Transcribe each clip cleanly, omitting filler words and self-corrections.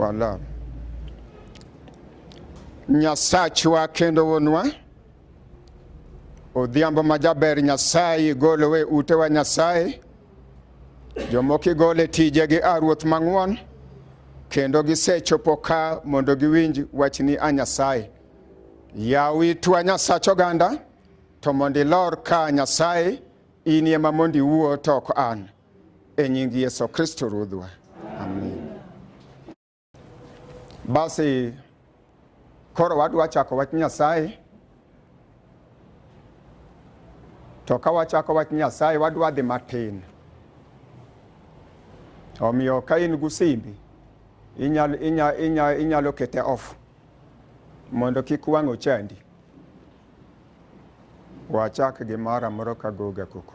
Walam. Nyasachwa kendo wuonwa, odhiambo ma jaber Nyasaye igolowa e utewa Nyasaye, jomoko igolo e tijegi a Ruoth mang'won, kendo gisechopo ka mondo giwinj wachni a Nyasaye. Yaw itwa Nyasach oganda, to mondo ilor ka Nyasaye, in ema mondo iwuo to ok an. E nying Yesu Kristo Ruodhwa. Amen. Basi koro wadwa chako wach Nyasaye. To ka wachako wach Nyasaye wadwa dhi matin. Omiyo ka in gi simbi inyalo, inyalo, inyalo, inyalo kete off mondo kik wang' ochandi. Wachak gimoro amora ka goga koko.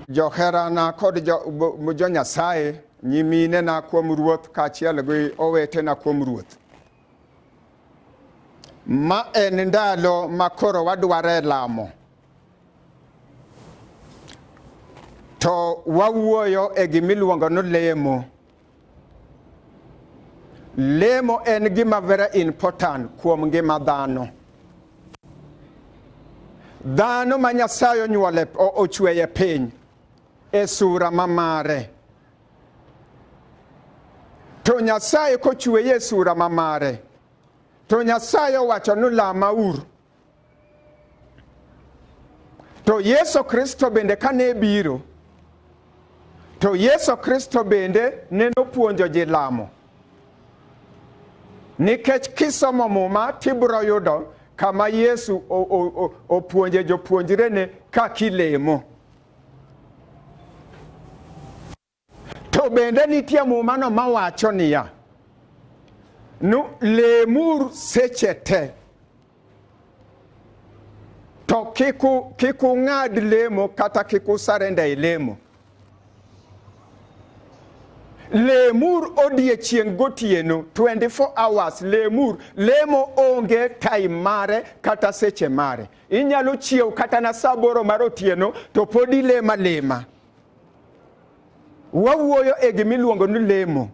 Joherana kod jo, jo Nyasaye, nyiminena kuom Ruoth kaachiel gi owetena kuom Ruoth. Ma en ndalo ma koro wadware lamo. To wawuoyo e gimiluongo ni lemo. Lemo en gima very important kuom ngima dhano. Dhano ma Nyasaye onyuole ochweye piny e sura ma mare. To Nyasaye kochweye e sura ma mare, to Nyasaye owacho ni lamauru. To Yesu Kristo bende kane biro, to Yesu Kristo bende ne nopuonjo ji lamo. Nikech kisomo Muma tibiro yudo kama Yesu opuonje jopuonjrene kaka ilemo. To bende nitie muma no mawacho niya, nu lemur seche te to kik ung'ad lemo kata kik usarenda e lemo. Lemur odiechieng' gotieno 24 hours lemur. Lemo onge time mare kata seche mare. Inyalo chiew kata na saa aboro mar otieno to pod ilemo alema. Wawuoyo e gima iluongo ni lemo.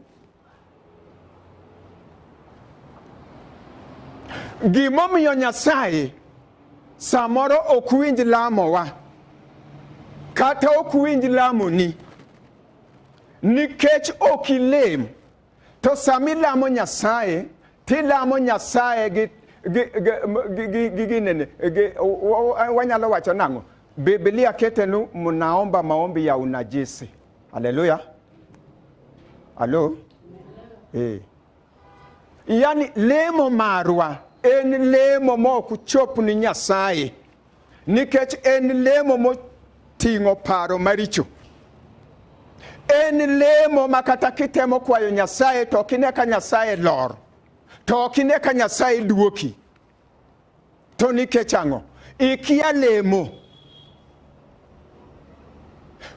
Gimomiyo Nyasaye samoro ok winj lamowa kata ok winj lamoni nikech ok ilem. To sama ilamo Nyasaye, tilamo Nyasaye gi gi gi gi gi ginene gi wanyalo wacho nang'o? Biblia ketenu mnaomba maombi ya unajisi. Haleluya. Halo? Eh. Yani lemo marwa en lemo mok chop ni Nyasaye nikech en lemo moting'o paro maricho. En lemo ma kata kitemo kwayo Nyasaye to ok ine ka Nyasaye lor, to ok ine ka Nyasaye duoki. To nikech ang'o? Ikia lemo.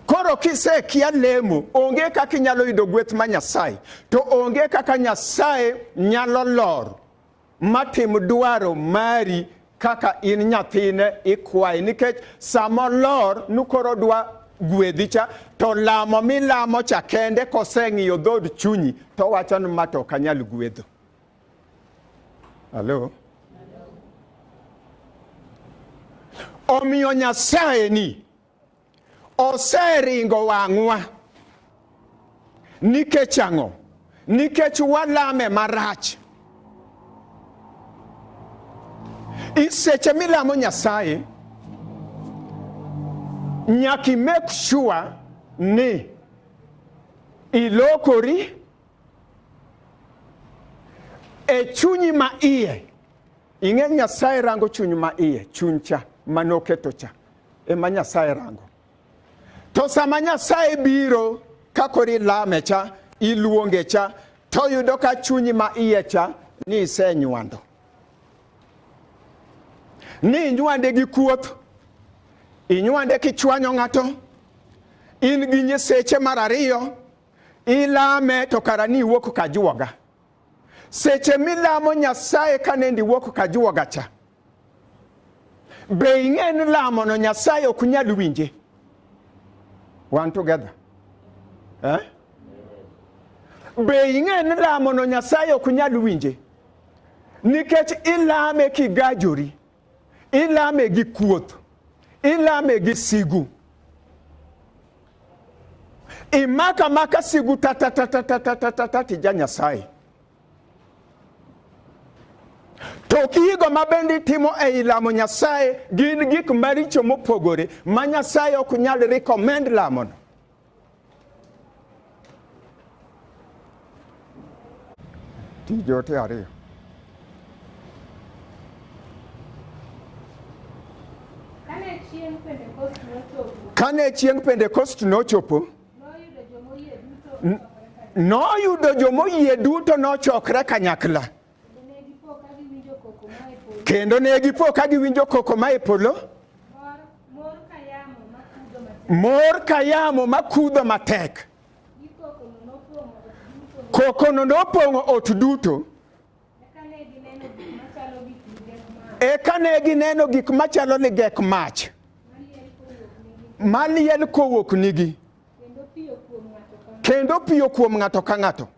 Koro kisekia lemo, onge kaka inyalo yudo gweth ma Nyasaye, to onge kaka Nyasaye nyalo lor matim dwaro mari kaka in nyathine ikwaye, nikech sama olor nukoro dwa gwedhi cha, to lamo milamo cha kende koseng'iyo dhood chunyi to wacho ni ma to ok anyal gwedho. Halo? Omiyo Nyasaye ni oseringo wang'wa nikech ang'o? Nikech walame marach. I seche milamo Nyasaye nyaka i make sure ni ilokori e chunyi ma iye. Ing'e Nyasaye rango chuny ma iye, chuny cha manoketo cha ema Nyasaye rango. To sama Nyasaye biro ka koro ilame cha, iluonge cha, to yudo ka chunyi ma iye cha ni isenywando. Ni inywande gi kuoth, inywande kichwanyo ng'ato, in gi nyiseche mar ariyo, ilame to kara ni iwuok kajuoga. Seche milamo Nyasaye ka nende iwuok kajuoga cha, be ing'e ni lamono Nyasaye ok nyal winje? One together. Eh? Be ing'e ni lamono Nyasaye ok nyal winje? Nikech ilame kigajori, ilame gi kuoth, ilame gi sigu. Imaka maka sigu ta ta ta ta ta ta ta ta ta tija Nyasaye. To gigo ma bende itimo ei lamo Nyasaye gin gik maricho mopogore ma Nyasaye ok nyal recommend lamono. Tij Joote 2. Kane chieng' Pentekost nochopo, Kane chieng' Pentekost nochopo, noyudo jomoyie duto noyudo jomoyie duto nochokre ochokore kanyakla. kanyakla. Kendo ne gipo ka giwinjo koko moa e polo, Kendo ne gipo ka giwinjo koko ma e polo, mor ka yamo makudho matek. mor ka yamo makudho matek. Gi kokono nopong'o ot duto. Kokono nopong'o ot duto. Eka ne gineno gik machalo gik ligek mach, Eka ne gineno gik machalo ligek mach maliel kowuok nigi, maliel kowuok nigi, kendo piyo kuom ng'ato ka ng'ato. kendo piyo kuom ng'ato ka ng'ato.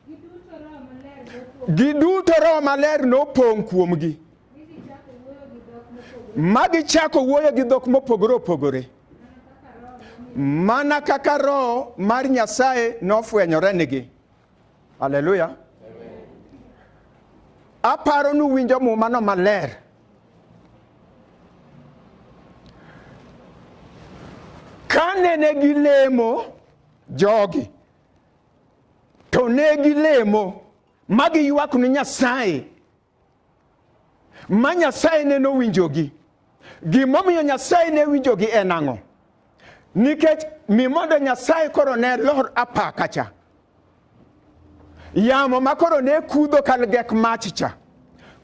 Giduto Roho Maler nopong' Giduto Roho Maler nopong' kuomgi, mi gichako wuoyo gi dhok mopogore ma gichako wuoyo gi dhok mopogore opogore, mana kaka Roho mana kaka Roho mar Nyasaye nofwenyore nigi. Haleluya! Aparo ni uwinjo mumano maler. Ka nene gilemo jogi, to ne gilemo ma giywak ni Nyasaye, ma Nyasaye ne nowinjogi. Gimomiyo Nyasaye ne winjogi en ang'o? Nikech mi mondo Nyasaye koro ne lor apaka cha. Yamo ma koro ne kudho ka ligek mach cha,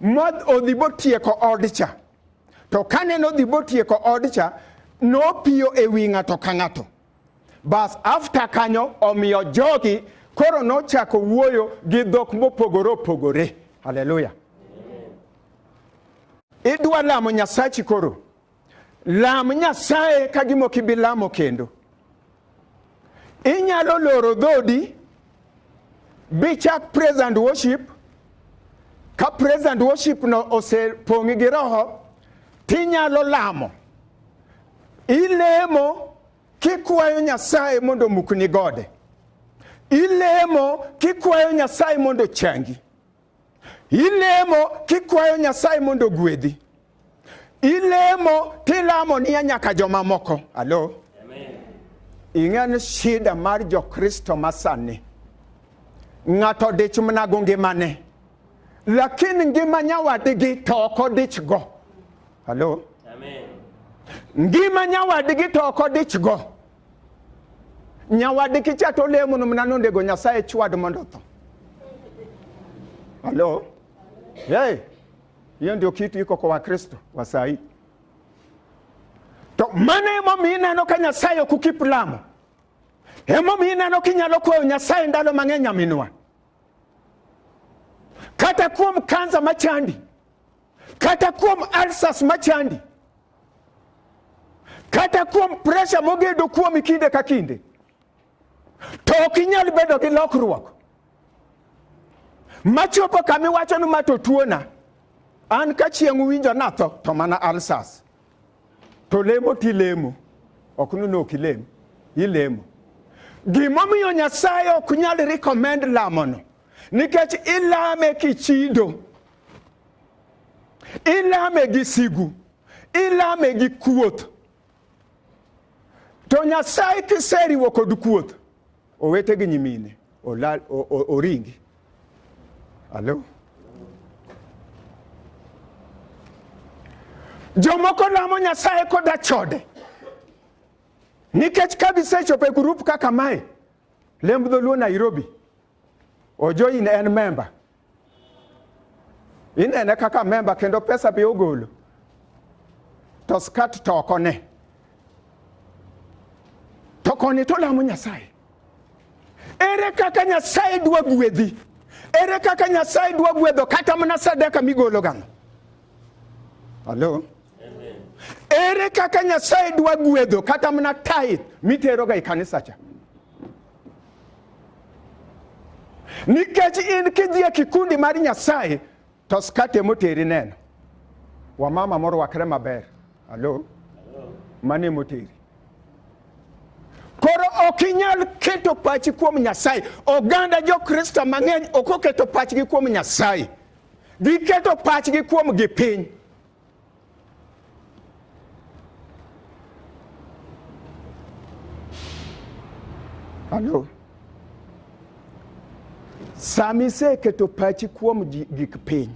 modhi botieko od cha. To kane nodhi botieko od cha, nopiyo e wi ng'ato ka ng'ato. Bas after kanyo omiyo jogi koro nochako wuoyo gi dhok mopogore opogore. Haleluya. Idwa lamo Nyasachi koro. Lam Nyasaye ka gima ok ibi lamo kendo. Inyalo loro dhodi bichak praise and worship. Ka praise and worship no osepong'i gi roho, tinyalo lamo. Ilemo kikwayo Nyasaye mondo omukni gode. Ilemo kikwayo Nyasaye mondo ochangi. Ilemo kikwayo Nyasaye mondo ogwedhi. Ilemo tilamo niya nyaka jomamoko. Alo? Ing'e ni shida mar Jokristo masani. Ng'ato dich mana go ngimane. Lakini ngima nyawadgi to ok odich go. Alo? Ngima nyawadgi to ok odich go. Nyawadgi cha to lemo no mana nonego Nyasaye chwad mondo otho. Alo? Hey, hiyo ndio kitu iko kwa Wakristo wa saa hii. To mano emomiyo ineno ka Nyasaye ok ukip lamo. Emomiyo ineno kinyalo kwayo Nyasaye ndalo mang'eny nyaminwa. Kata kuom kansa machandi, kata kuom ulcers machandi, kata kuom pressure mogedo kuomi kinde ka kinde, to ok inyal bedo gi lokruok. Machopo kama iwacho ni ma to tuona. An ka chieng' uwinjo natho to mana ulcers. To lemo tilemo. Ok ni ok ilem. Ilemo. Gimomiyo Nyasaye ok nyal recommend lamono. Nikech ilame kichido. Ilame gi sigu. Ilame gi kuoth. To Nyasaye kiseriwo kod kuoth, owete gi nyimine olal oringi. Alo? Jomoko lamo Nyasaye koda chode. Nikech ka gisechopo e grup kaka mae, lemb dholuo Nairobi, ojoin en member. Inene kaka member kendo pesa be ogolo. To skat to ok one. To koni to lamo Nyasaye. Ere kaka Nyasaye dwa gwedhi? Ere kaka Nyasaye dwa gwedho kata mana sadaka migolo gano? Alo? Ere kaka Nyasaye dwa gwedho kata mana tithe miteroga e kanisa cha? Nikech in kidhi e kikundi mar Nyasaye to skate moteri neno. Wamama morwakre maber. Alo? Mane moteri. Koro ok inyal keto pachi kuom Nyasaye. Oganda Jokristo mang'eny ok oketo pachgi kuom Nyasaye. Giketo pachgi kuom gi piny. Alo. Sama iseketo pachi kuom gik piny,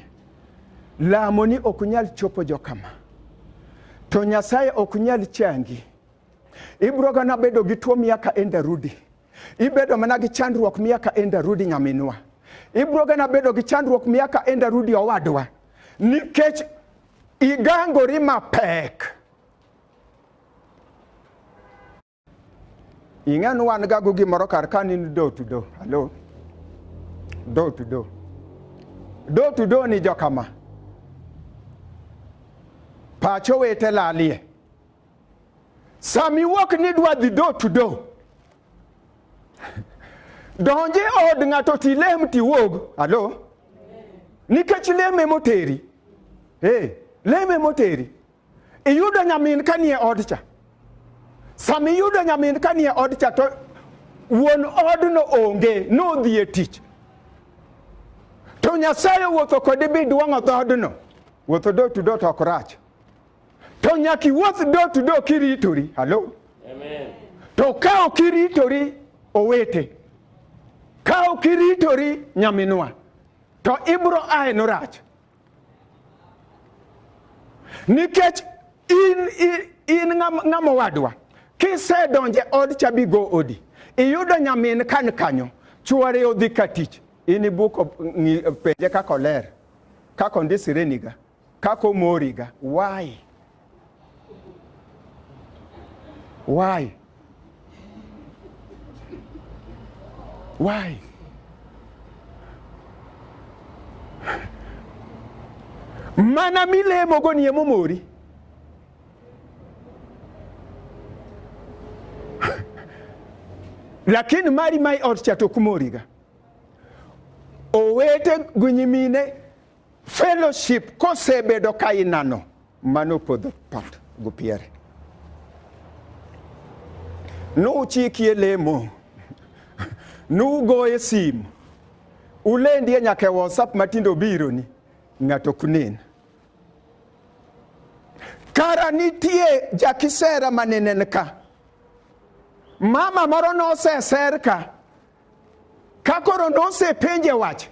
lamoni ok nyal chopo jokama. To Nyasaye ok nyal changi. Ibiro gana bedo gi tuo miaka endarudi. Ibedo mana gi chandruok miaka endarudi nyaminwa. Ibiro gana bedo gi chandruok miaka endarudi owadwa. Nikech igangori mapek. Ing'e ni wan ga go gimoro kar ka ni door to door. Hello? Door to door. Door to door ni jokama. Pach owete lalie. Sama iwuok ni idwa dhi door to door. Donj e od ng'ato tilem tiwuog. Hello? Nikech lem emoteri. Hey, lem emoteri. Iyudo nyamin ka nie od cha. Sama iyudo nyamin ka nie od cha to wuon odno onge, nodhi e tich. To Nyasaye owuotho kode bidwang'o dhoodno. Wuotho door to door to ok rach. To nyaka iwuoth door to door kiritori. Hello? Amen. To ka ok iritori owete, ka ok iritori nyaminwa, to ibro ae no rach. Nikech in ng'ama owadwa, kisedonjo e od cha bigo odi, iyudo nyamin kan kanyo, chwore odhi ka tich, in ibuko penje kaka oler, kaka ondisre niga, kaka omoriga. Why? Why? Why? Mana milemogo ni emomori. Lakini mari mai ot cha to ok moriga. Owete gi nyimine fellowship kosebedo ka inano mano podho pat go piere. Nuchikie lemo, nugoye simu, ulendie nyaka e WhatsApp matindo obironi, ng'ato ok nen. Kara nitie jakisera manenen ka. Mama moro noseser ka. Ka koro nosepenje wach,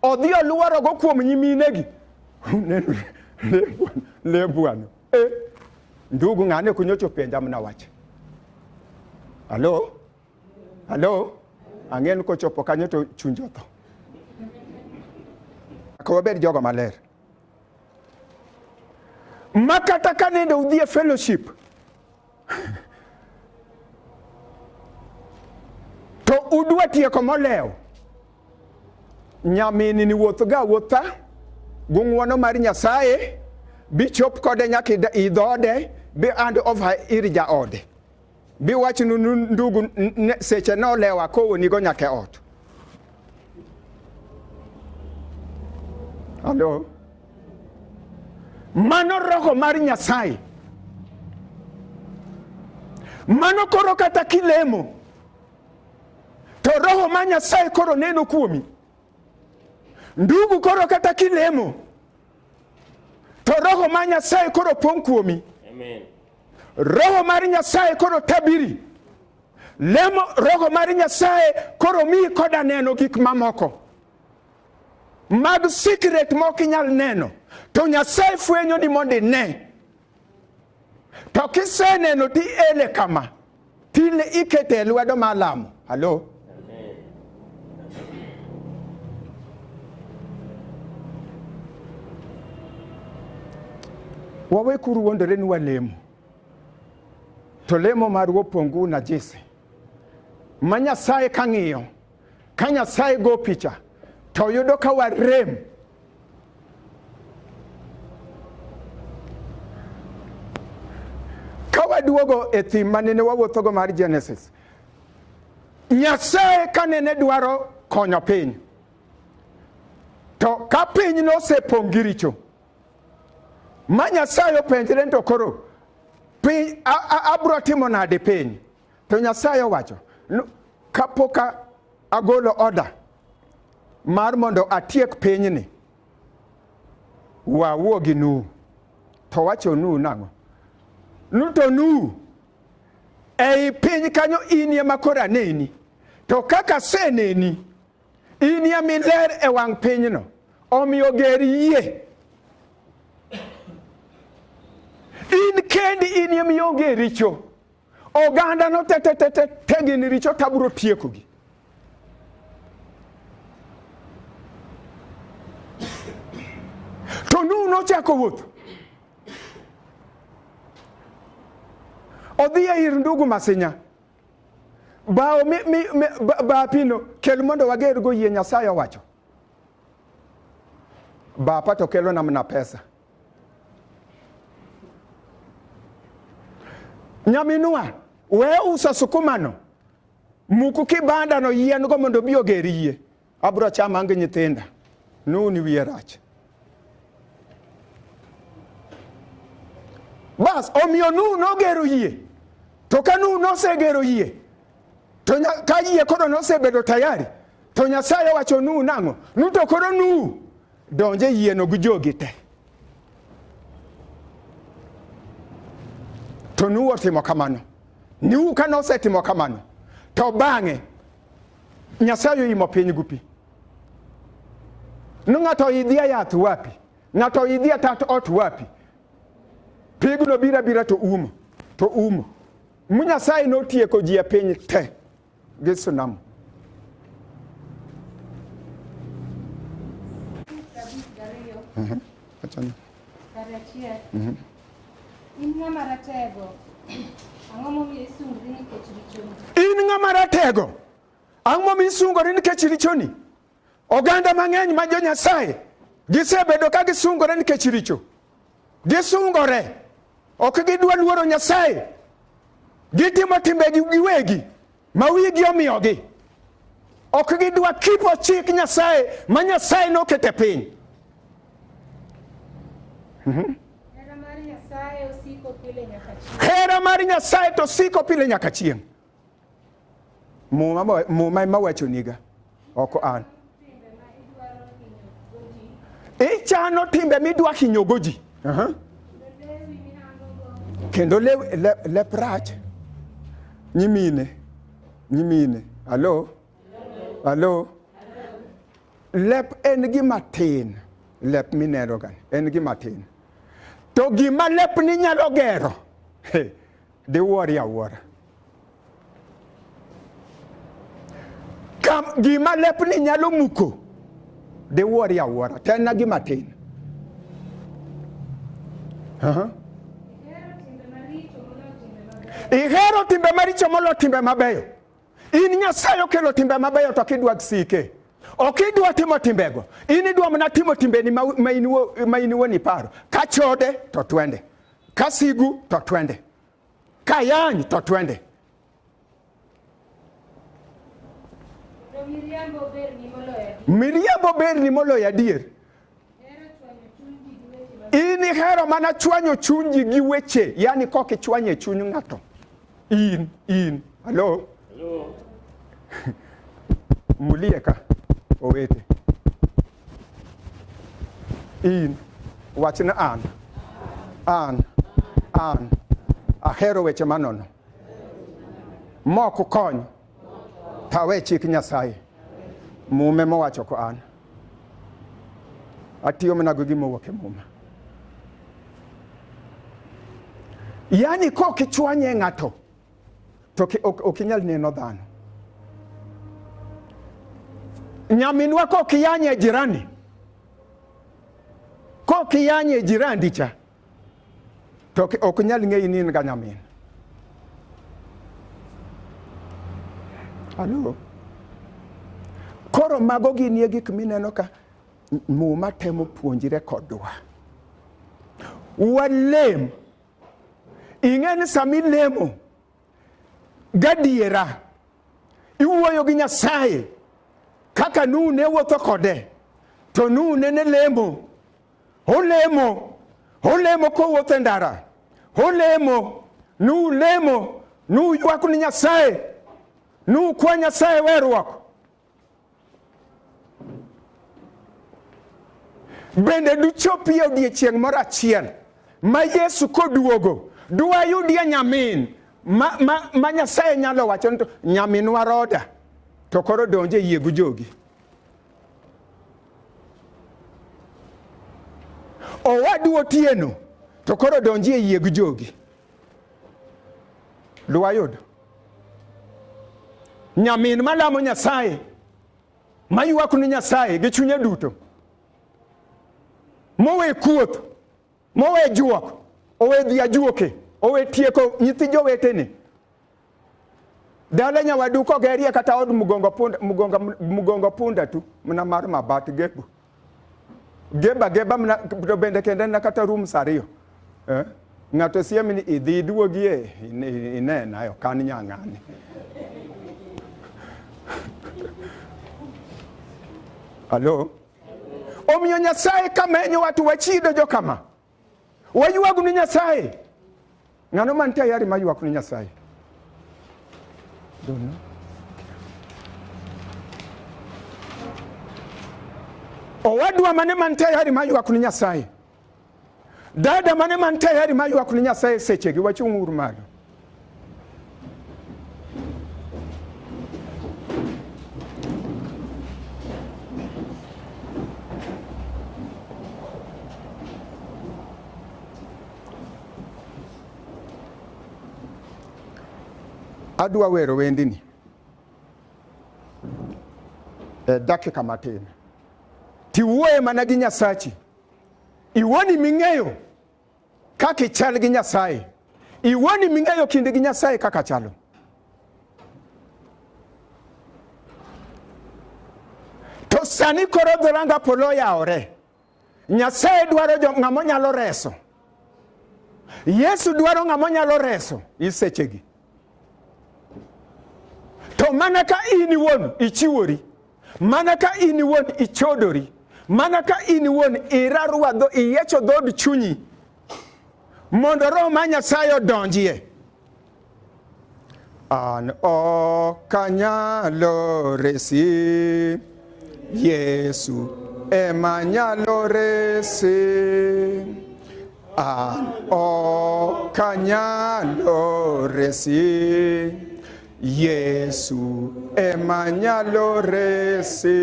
odhi oluorogo kuom nyiminegi. Neno le bwana. Eh, ndugu ng'ane kunyocho penja mana wach. Alo? Alo? Ang'e ni kochopo kanyo to chunje otho. Nyaka wabed jogo maler. Ma kata ka nende udhi e fellowship, to udwa tieko molewo. Nyamini ni wuoth ga wuotha gi ng'uono mar Nyasaye bichop kode nyaka i dhoode bi hand over ir jaode. Biwach nu ndugu seche nolewo akowonigo nyaka e ot. Alo? Mano roho mar Nyasaye. Mano koro kata kilemo to roho mar Nyasaye koro neno kuomi. Ndugu koro kata kilemo to roho mar Nyasaye koro pong' kuomi. Amen. Roho mar Nyasaye koro tabiri. Lemo roho mar Nyasaye koro miyi koda neno gik mamoko mag secret mok inyal neno to Nyasaye fwenyo ni mondo ine. To kiseneno tiele kama tile ikete e lwedo mar lamo. Halo? Amen. Wawekuru wuondore ni walemo. To lemo marwa opong' gi unajisi. Ma Nyasaye kang'iyo, ka Nyasaye go picha, to yudo ka warem. Ka waduogo e thim manene wawuothogo mar Genesis, Nyasaye kanene dwaro konyo piny, To ka piny nosepong' gi richo, ma Nyasaye openjre ni to koro piny abro timo nade piny? To Nyasaye owacho, kapok agolo oda mar mondo atiek pinyni, wawuo gi Nuhu. To wacho Nuhu nang'o? Nu to Nuhu, ei piny kanyo in ema koro aneni. To kaka aseneni, in ema iler e wang' pinyno, omiyo ger yie. In kendi in ema ionge richo. Oganda no te te te te te gin richo to abiro tiekogi. To Nuhu nochako wuoth. Odhi e ir ndugu Masinya. Bao mi, mi, mi, bapino kel mondo wagergo yie Nyasaye owacho. Bapa to kelo namna pesa. Nyaminwa, we uso sukumano. Muku kibanda no yien go mondo obi oger yie. Abro chamo an gi nyithinda. Nuni wiye rach. Bas, omiyo Nuhu nogero yie. To ka Nuhu nosegero yie, to ka yie koro nosebedo tayari, to Nyasaye owacho Nuhu nang'o? Nuhu to koro Nuhu donje yieno gi jogi te. To Nuhu otimo kamano. Nuhu ka nosetimo kamano, to bang'e Nyasaye oimo piny gi pi. No ng'ato oidhi e yath wapi? Ng'ato oidhi e tat ot wapi? Pigno biro abira to umo, to umo. Mu Nyasaye notieko ji e piny te gi tsunami. 52. In ng'ama ratego. Ang'o momiyo isungori nikech richoni? In ng'ama ratego. Ang'o momiyo isungori nikech richoni? Oganda mang'eny ma jo Nyasaye gisebedo ka gisungore nikech richo. Gisungore. Ok gidwa luoro Nyasaye. Gitimo timbegi giwegi ma wigi omiyogi. Ok gidwa kipo chik Nyasaye ma Nyasaye noketo e piny. Hera mar Nyasaye osiko pile nyaka chieng'. Hera mar Nyasaye to siko pile nyaka chieng'. Muma Muma ema wachoniga, ok an. Timbe ma idwaro hinyogo ji, Ichano timbe midwa hinyogo ji. Kendo lewi mihangogo Kendo lep rach. Nyimine, nyimine. Alo? Alo? Lep en gima tin. Lep mineno ga en gima tin. To gima lepni nyalo gero, he, diwuori awuora. Kam, gima lepni nyalo muko, diwuori awuora. To en na gima tin. Ihero timbe maricho moloyo timbe mabeyo. Ihero timbe maricho moloyo timbe mabeyo. In Nyasaye okelo timbe mabeyo to ok idwa sike. Ok idwa timo timbego. In idwa mana timo timbeni ma in iwuon iparo. Ka chode to twende. Ka sigu to twende. Ka yany to twende. Kendo miriambo berni moloyo adier. Miriambo berni moloyo adier. Ihero chwanyo chuny ji gi weche ma In ihero mana chwanyo chuny ji gi weche, yani kok ichwanyo e chuny ng'ato. In, hello? Hello. Mulie ka, owete. In, wachna an. An, an. Ahero weche manono. Mok kony, tawe chik Nyasaye. Mume mowacho ko an. Atiyo mana gi gima owuok e Muma. Yani kok ichwanye ng'ato, to ok inyal neno dhano. Nyaminwa kok iyanye jirani, kok iyanye jirandi cha, to ok nyal ng'eyi ni in ga nyamin. Alo. Koro mago ginie gik mineno ka Muma temo puonjre kodwa. Walem. Ing'e ni sama ilemo gadiera, iwuoyo gi Nyasaye kaka Nuhu ne wuotho kode. To nunene lemo. Olemo. Olemo kowuotho e ndara. Olemo. Nulemo. Nuywak ni Nyasaye. Nukwa Nyasaye weruok. Bende duchopi e odiechieng' moro achiel ma Yesu koduogo dwayudie nyamin ma Nyasaye nyalo wacho ni to nyaminwa Roda to koro donje yie gi jogi. Owadu Otieno to koro donjie yie gi jogi. Dwayud nyamin malamo Nyasaye maywak ni Nyasaye gi chunye duto, mowe kuoth, mowe juok, owe dhi ajuoke, owe tieko nyithi jowetene. Dala nyawadu kogerie kata od mugongo punda, mugongo, mugongo punda tu mana mar mabat gebu geba geba mana to bende kende na kata rooms ariyo eh? Ng'ato siemi ni idhi iduogie inena ok an nyang'ane. Alo? Omiyo Nyasaye kamenyowa to wachido jokama. Waywagu ni Nyasaye. Ng'ano man tayari ma ywak ni Nyasaye? Don't know. Owadwa mane man tayari ma ywak ni Nyasaye? Dada mane man tayari ma ywak ni Nyasaye sechegi wachung' uru malo. Adwa wero wendini e dakika matin. Tiwuoye mana gi Nyasachi. Iwuoni ming'eyo kaka ichal gi Nyasaye. Iwuoni ming'eyo kinde gi Nyasaye kaka chalo. To sani koro dhoranga polo oyawore. Nyasaye dwaro jo ng'ama onyalo reso. Yesu dwaro ng'ama onyalo reso isechegi. To mana ka in iwuon ichiwori, mana ka in iwuon ichodori, mana ka in iwuon irarwa iyiecho dhood chunyi mondo Roho mar Nyasaye odonjie. An ok anyalo resi, Yesu ema nyalo resi. An ok anyalo resi, Yesu ema nyalo resi.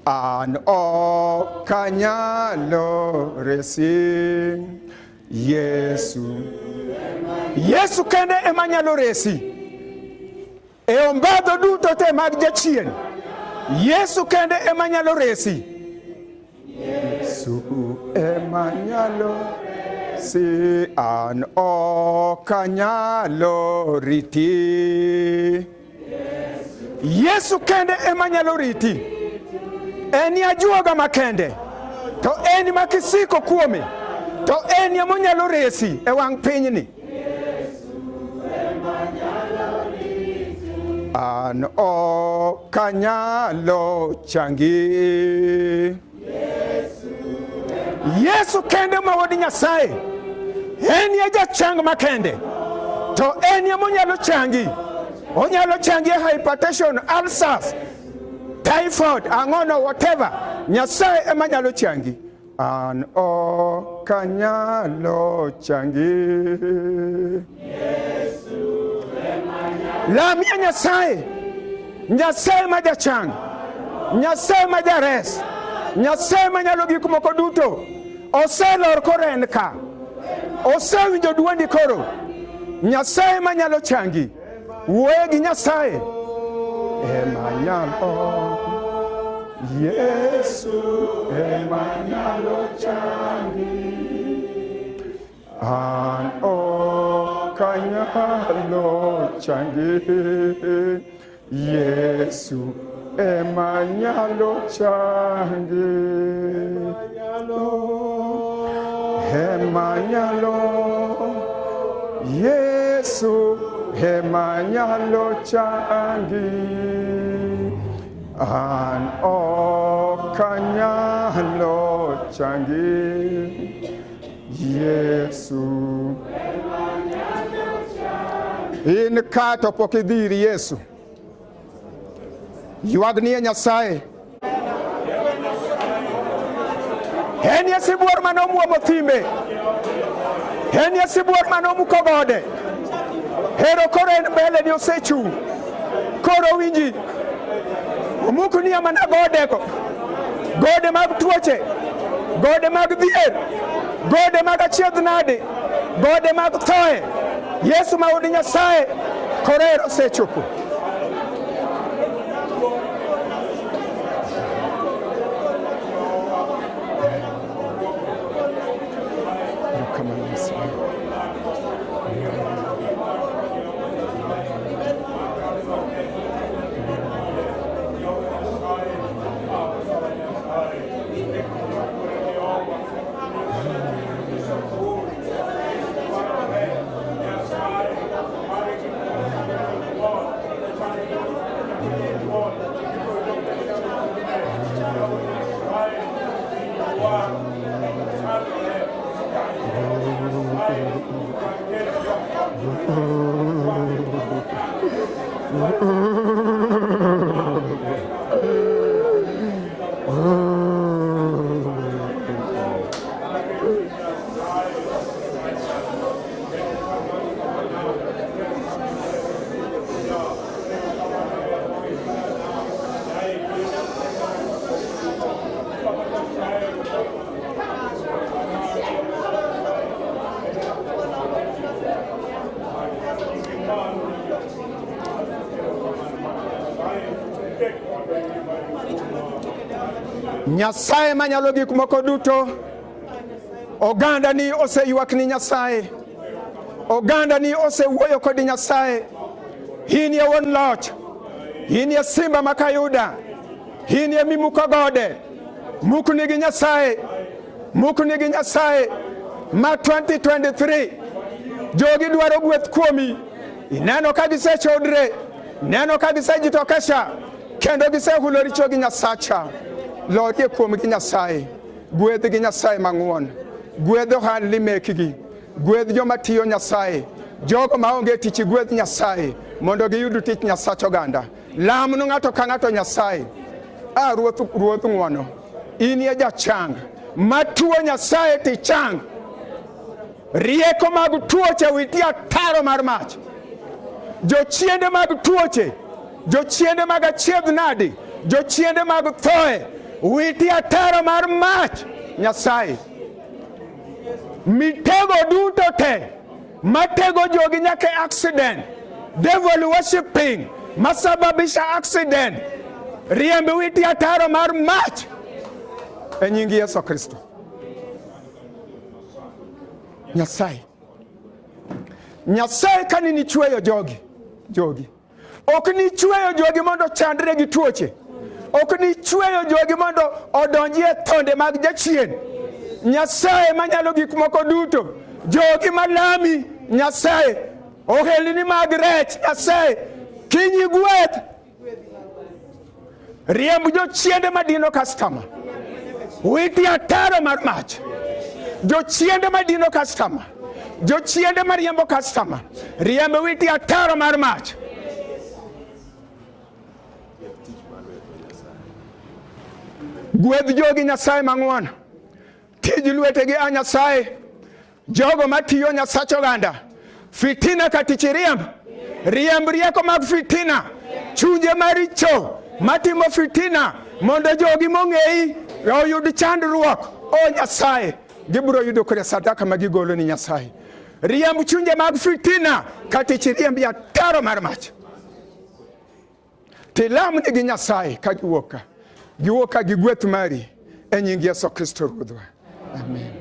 An ok anyalo resi, Yesu. Yesu kende ema nyalo resi e ombadho duto te mag jachien. Yesu kende ema nyalo resi. Yesu ema nyalo resi. An ok anyalo riti. Yesu kende ema nyalo riti. En ajuoga makende, to en ma kisiko kuome, to en ema onyalo resi e wang' pinyni. An ok anyalo changi. Yesu kende ma wuod Nyasaye, en e jachang makende, to en ema onyalo changi. Onyalo changi e hypertension, ulcers, typhoid, ang'ono, whatever. Nyasaye ema nyalo changi. An ok anyalo changi. Lamie Nyasaye, Nyasaye ma jachang, Nyasaye ma jares, Nyasaye manyalo gik moko duto. Oselor koro en ka, osewinjo dwondi koro. Nyasaye manyalo changi, wuoye gi Nyasaye ema nyalo. Yesu ema nyalo changi. An ok anyalo changi. Yesu ema nyalo changi. Ema nyalo. Yesu ema nyalo changi. An ok Kanyalo changi Yesu. In ka to pok idhi ir Yesu. Ywagnie Nyasaye. En e sibuor mane omuomo thimbe. En e sibuor mane omuko gode. Hero koro en mbele ni osechung'. Koro winji. Omukni mana godego. Gode mag tuoche. Gode mag dhier. Gode mag achiedh nade. Gode mag thoe. Yesu ma wuod Nyasaye koro ero osechopo. Erokamano Nyasaye. Nyasaye manyalo gik moko duto, oganda ni oseywak ni Nyasaye, oganda ni osewuoyo kod Nyasaye. In e wuon loch, in e simba ma Kayuda, in e mimuko gode. Mukni gi Nyasaye, mukni gi Nyasaye ma 2023 jogi dwaro gweth kuomi. Ineno ka gisechodre, ineno ka gisejitokesha, kendo gisehulo richogi Nyasacha. Lorie kuomgi Nyasaye, gwedhgi Nyasaye mang'won, gwedh ohalni mekgi, gwedh joma tiyo Nyasaye, jogo maonge tich gwedh Nyasaye mondo giyud tich Nyasach oganda. Lamnu ng'ato ka ng'ato Nyasaye. A Ruoth, Ruoth ng'wono, in e jachang matuo Nyasaye tichang. Rieko mag tuoche witi ataro mar mach. Jochiende mag tuoche, jochiende mag achiedh nadi, jochiende mag thoe, witi ataro mar mach Nyasaye. Mitego duto te matego jogi nyaka e accident, devil worshiping masababisha accident, riemb witi ataro mar mach e nying Yesu Kristo. Nyasaye, Nyasaye kane nichweyo jogi, jogi ok nichweyo jogi mondo ochandre gi tuoche, ok nichweyo jogi mondo odonji e thonde mag jachien. Nyasaye manyalo gik moko duto, jogi malami Nyasaye, ohelni mag rech Nyasaye, kinyi gweth, riemb jochiende madino customer, witi ataro mar mach, jochiende madino customer, jochiende mariembo customer, riemb witi ataro mar mach. Gwedh jogi Nyasaye mang'won, tij lwetegi a Nyasaye, jogo matiyo Nyasach oganda, fitina ka tich riemb, riemb rieko mag fitina, chunje maricho matimo fitina, mondo jogi mong'eyi oyud chandruok. O Nyasaye, gibiro yudo kore sadaka ma gigolo ni Nyasaye. Riemb chunje mag fitina ka tich riemb ataro mar mach. Tilam nigi Nyasaye ka giwuok ka. Giwuok ka gi gweth mari e nying Yesu Kristo Ruodhwa. Amen.